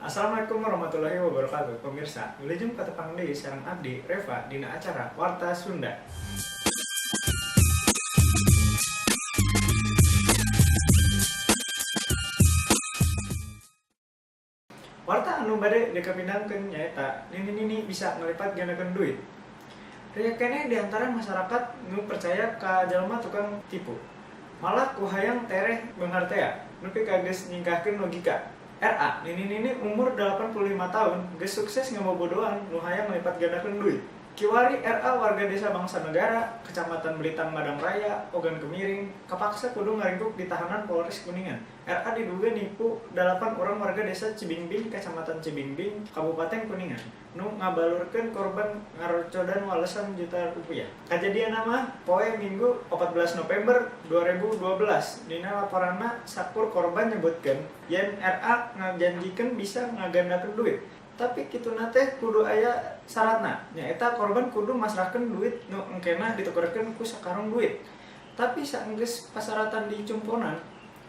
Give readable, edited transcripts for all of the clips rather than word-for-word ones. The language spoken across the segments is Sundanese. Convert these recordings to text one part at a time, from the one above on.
Assalamualaikum warahmatullahi wabarakatuh. Pemirsa, wilujeng patepang deui sareng abdi Reva dina acara Warta Sunda. Warta anu bade dikapindangkeun nyaeta nini-nini bisa ngalipat gandakeun duit. Aya keneh di antara masyarakat nu percaya ka jalma tukang tipu. Malah ku hayang tereh beunghar tea, nepi ka geus nyingkahkeun logika. RA, nini-nini umur 85 tahun, geus sukses ngabobodoan nu hayang ngalipat gandakeun duit. Kiwari RA warga Desa Bangsa Negara, Kecamatan Belitang Madang Raya, Ogan Kemiring, kapaksa kudu ngaringkuk di tahanan Polres Kuningan. RA diduga nipu 8 orang warga Desa Cibingbing, Kecamatan Cibingbing, Kabupaten Kuningan, nu ngabalurkeun korban ngarocodan walesan juta rupiah. Kajadianna mah poe Minggu 14 November 2012. Dina laporanna sakur korban nyebutkeun yen RA ngajanjikeun bisa ngagandakeun duit. Tapi kituna teh kudu aya syaratna, nyaeta korban kudu masrahkeun duit nu engkena ditukerkeun ku sakarung duit. Tapi saenggeus pasaratan dicumponan,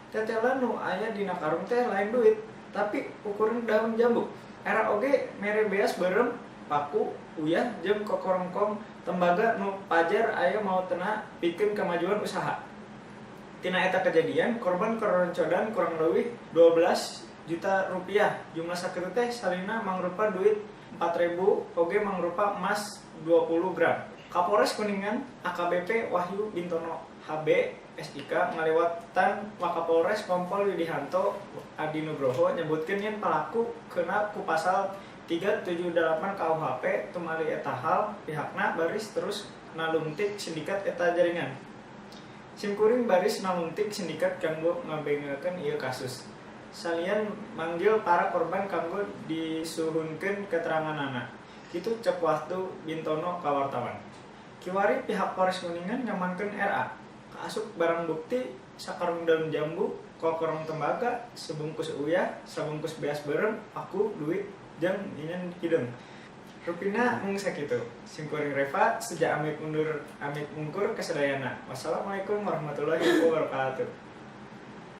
tetela nu aya dina karung teh lain duit, tapi ukuran daun jambu. RA oge mere beas beureum, paku, uyah jeung kokorongkong tembaga nu pajar aya maotna pikeun kemajuan usaha. Tina eta kejadian, korban karoncodan kurang leuwih 12 juta rupiah. Jumlah sakitu teh salina mangrupa duit 4.000 oge mangrupa emas 20 gram. Kapolres Kuningan AKBP Wahyu Bintono HB SIK ngalewatan Wakapolres Kompol Widihanto Adi Nugroho nyebutkeun yen palaku kena ku pasal 378 KUHP. Tumali eta hal, pihakna baris terus nalungtik sindikat eta jaringan. Simkuring baris nalungtik sindikat kanggo ngabengekeun ieu kasus. Salian manggil para korban kanggo disuhunkeun keteranganana. Kitu cek Wahyu Bintono ka wartawan. Kiwari pihak Polres Kuningan ngamankeun RA. Kaasup barang bukti sakarung daun jambu, kokorong tembaga, sebungkus uyah, sabungkus beas beureum, paku, duit, jeung menyan hideung. Rupina mung sakitu. Simkuring Reva seja amit mundur amit mungkur kasadayana. Wassalamualaikum warahmatullahi wabarakatuh.